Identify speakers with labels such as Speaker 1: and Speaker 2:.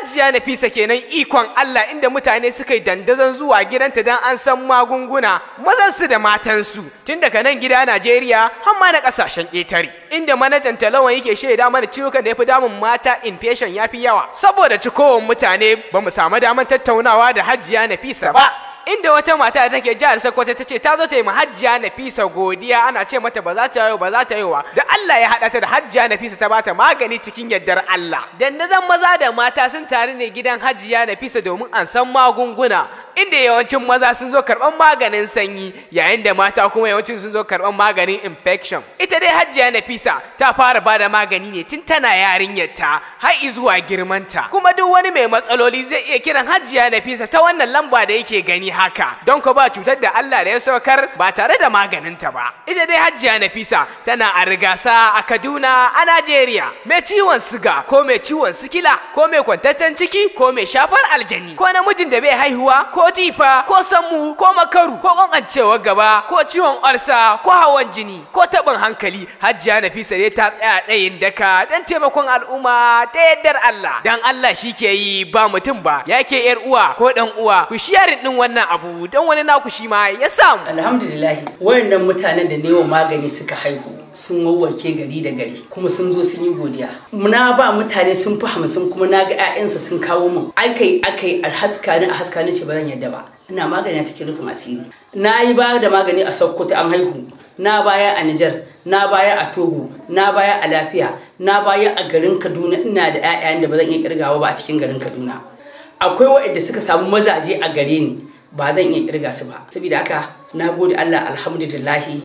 Speaker 1: Hajiya Nafisa kenan, ikon Allah, inda mutane suka yi dandazon zuwa gidanta don an san magunguna, mazansu da matansu, tun daga nan gida Najeriya har ma na ƙasashen ƙetare. Inda manajan Talawan yake shaida mana ciwukan da ya fi damun mata, infection ya fi yawa. Saboda cikowar mutane, ba mu samu damar tattaunawa da Hajiya Nafisa ba. Inda wata mata da take jihar Sokoto ta ce ta zo ta yi Hajjiya Nafisa godiya, ana ce mata ba za ta yi ba za ta yi wa da Allah ya haɗa ta da Hajjiya Nafisa, ta bata magani cikin yardar Allah. Dandazon maza da mata sun taru ne gidan Hajjiya Nafisa domin an san magunguna, inda yawancin maza sun zo karɓan maganin sanyi, yayin da mata kuma yawancin sun zo karɓan maganin infection. Ita dai Hajjiya Nafisa ta fara bada magani ne tun tana yarinyarta har zuwa girmanta, kuma duk wani mai matsaloli zai iya kiran Hajjiya Nafisa ta wannan lamba da yake gani haka, don ko ba cutar da Allah da ya saukar ba tare da maganinta ba. Ita dai Hajjiya Nafisa tana a Rigasa a Kaduna a Najeriya. Mai ciwon siga, ko mai ciwon sikila, ko mai kwantaccen ciki, ko mai shafar aljani, ko namijin da bai haihuwa, ko jifa, ko sammu, ko makaru, ko kankancewar gaba, ko ciwon ulcer, ko hawan jini, ko taɓin hankali, Hajjiya Nafisa dai ta tsaya tsayin daka don taimakon al'umma da yardar Allah. Dan Allah shi ke yi, ba mutum ba. Yake yar uwa ko dan uwa, ku sharing din wannan abu don wani naku shi ma ya samu.
Speaker 2: Alhamdulillah, wayannan mutanen da newa magani suka haihu, sun wawwarke gari da gari, kuma sun zo sun yi godiya. Na ba mutane sun fi 50, kuma na ga 'ya'yansa sun kawo min. Akai akai a haska ni, a haska ni, ce ba zan yadda ba. Ina magani a cikin rufin asiri. Na yi ba da magani a Sokoto, an haihu. Na baya a Nijar, na baya a Togo, na baya a Lafiya, na baya a garin Kaduna. Ina da 'ya'yan da ba zan iya kirgawa ba a cikin garin Kaduna. Akwai waɗanda suka samu mazaje a gare ni, ba zan iya kirga su ba. Saboda haka na gode Allah, alhamdulillahi.